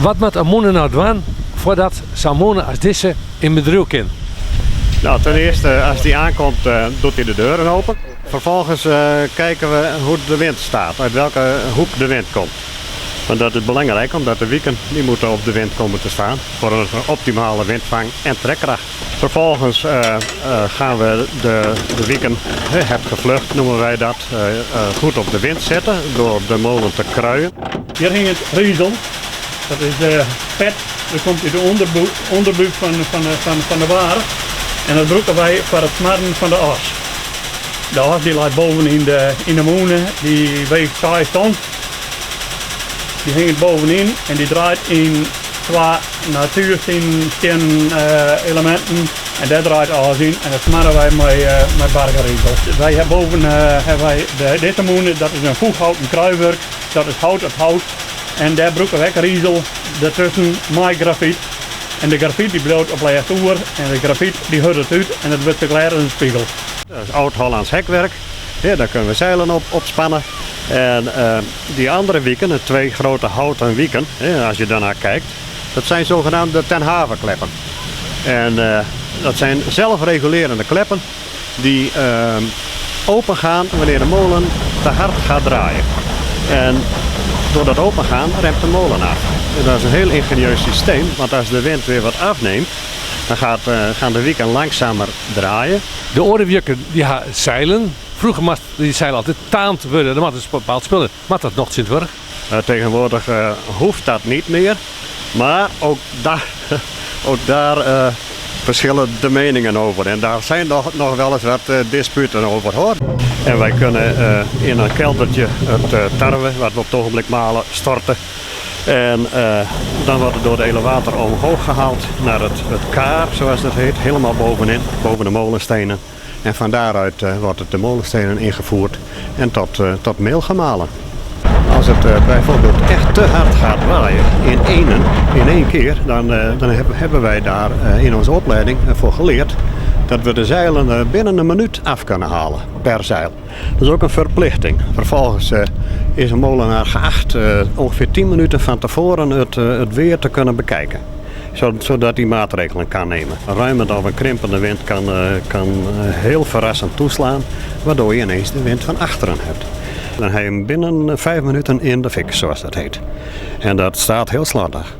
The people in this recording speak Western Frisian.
Wat moat in mûne no dwaan foardat sa'n mûne as dizze yn bedriuw kin? Nou, ten eerste, als die aankomt, doet hij de deuren open. Vervolgens kijken we hoe de wind staat, uit welke hoek de wind komt. Want dat is belangrijk, omdat de wieken die moeten op de wind komen te staan voor een optimale windvang en trekkracht. Vervolgens gaan we de, de wieken, het gevlucht noemen wij dat, goed op de wind zetten door de molen te kruien. Hjir hinget rizel, dat is fet, dat komt út de ûnderbúk fan de baarch en dat brûke wy foar it smarren fan de as. De as dy leit boven yn de mûne, dy weecht 6 ton. Dy hinget bovenyn en dy draait yn twa natuerstiennen eleminten en dêr draait de as yn en dat smarre wy mei bargerizel. Wy ha boven hawwe wy dizze mûne, dat is in foechhouten kruiwurk, dat is hout op hout en dêr brûke we ek rizel dertusken mei grafyt en de grafyt dy bliuwt op lêst oer en de grafyt dy hurdet út en it wurdt sa glêd as in spegel. Dat is oud-Hollands hekwerk. Ja, daar kunnen we zeilen op, opspannen. En die andere wieken, de twee grote houten wieken, als je daarnaar kijkt, dat zijn zogenaamde ten havenkleppen. En dat zijn zelfregulerende kleppen die open gaan wanneer de molen te hard gaat draaien. En door dat opengaan remt de molen af. En dat is een heel ingenieus systeem, want als de wind weer wat afneemt, dan gaat, gaan de wieken langzamer draaien. De oare wjukken dy ha seilen. Froeger moast dy seilen altyd taand wurde, der moat in bepaald spul yn. Moat dat noch tsjintwurdich? Tegenwoordig hoeft dat niet meer, maar ook daar, ook daar verschillen de meningen over. En daar zijn nog, nog wel eens wat disputen over hoor. En wij kunnen in een keldertje het tarwe, wat we op het ogenblik malen, storten. En dan wordt het door de elevator omhoog gehaald naar het, het kaar, zoals dat heet, helemaal bovenin, boven de molenstenen. En van daaruit wordt het de molenstenen ingevoerd en tot, tot meel gemalen. Als het bijvoorbeeld echt te hard gaat waaien in enen, in één keer, dan, dan hebben wij daar in onze opleiding voor geleerd dat we de zeilen binnen een minuut af kunnen halen per zeil. Dat is ook een verplichting. Vervolgens is een molenaar geacht ongeveer 10 minuten van tevoren het, het weer te kunnen bekijken. Zodat hij maatregelen kan nemen. Een ruimende of een krimpende wind kan, kan heel verrassend toeslaan, waardoor je ineens de wind van achteren hebt. Dan heb je hem binnen 5 minuten in de fik, zoals dat heet. En dat staat heel slordig.